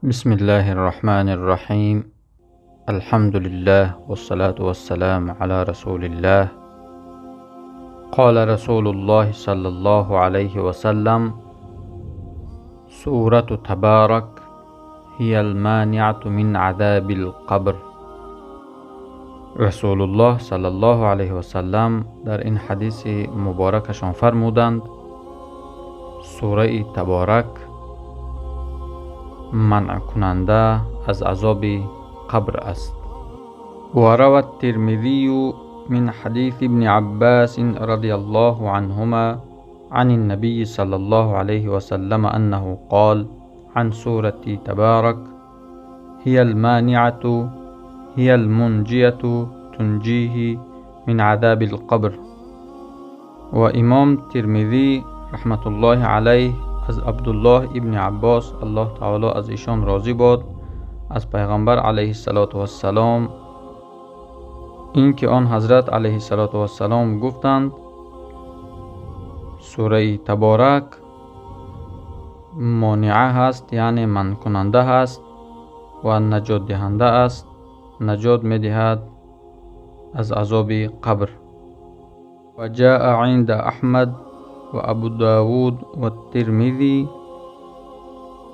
بسم الله الرحمن الرحیم. الحمد لله والصلاة والسلام على رسول الله. قال رسول الله صلى الله عليه وسلم: سورة تبارك هي المانعة من عذاب القبر. رسول الله صلی الله علیه وسلم در این حدیث مبارکشان فرمودند: سوره تبارک منع کننده از عذاب قبر است. و روى الترمذی من حدیث ابن عباس رضی الله عنهما عن النبي صلى الله عليه وسلم أنه قال عن سورة تبارك: هي المانعة هي المنجية تنجيه من عذاب القبر. و امام ترمذی رحمت الله علیه از عبدالله ابن عباس، الله تعالی از ایشان راضی باد، از پیغمبر علیه الصلاة والسلام اینکه آن حضرت علیه الصلاة والسلام گفتند: سوره تبارک مانعه هست، یعنی منع کننده هست و نجات دهنده است، نجات میدهد از عذاب قبر. و جاء عند احمد و ابو داود و الترمذی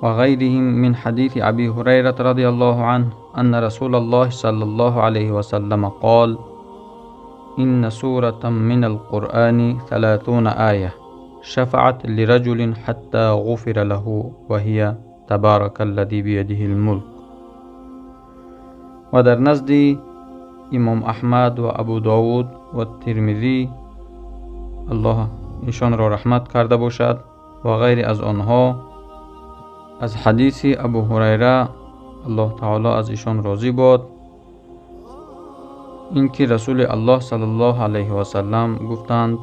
و غیرهم من حدیث ابی هریره رضی الله عنه ان رسول الله صلی الله علیه وسلم قال: إن سورة من القرآن 30 آية شفعت لرجل حتى غفر له وهي تبارك الذي بيده الملك. و در نزد امام احمد و ابو داود و ترمذی، الله ایشان را رحمت کرده باشد، و غیر از آنها، از حدیث ابو هریره، الله تعالی از ایشان راضی باد، اینکه رسول الله صلی الله علیه و سلم گفتند: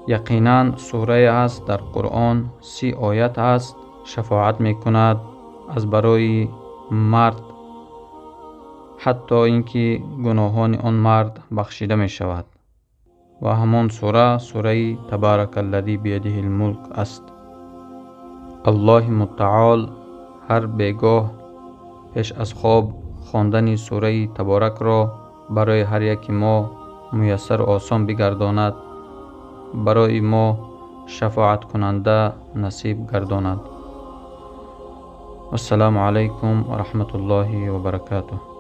یقینا سوره است در قرآن 30 آیت است، شفاعت میکند از برای مرد حتی اینکه گناهان آن مرد بخشیده می شود، و همان سوره سوره تبارک الذی بیده الملک است. الله متعال هر بیگاه پیش از خواب خواندن سوره تبارک را برای هر یک ما میسر و آسان بگرداند، برای ما شفاعت کننده نصیب گرداند. السلام علیکم و رحمت الله و برکاته.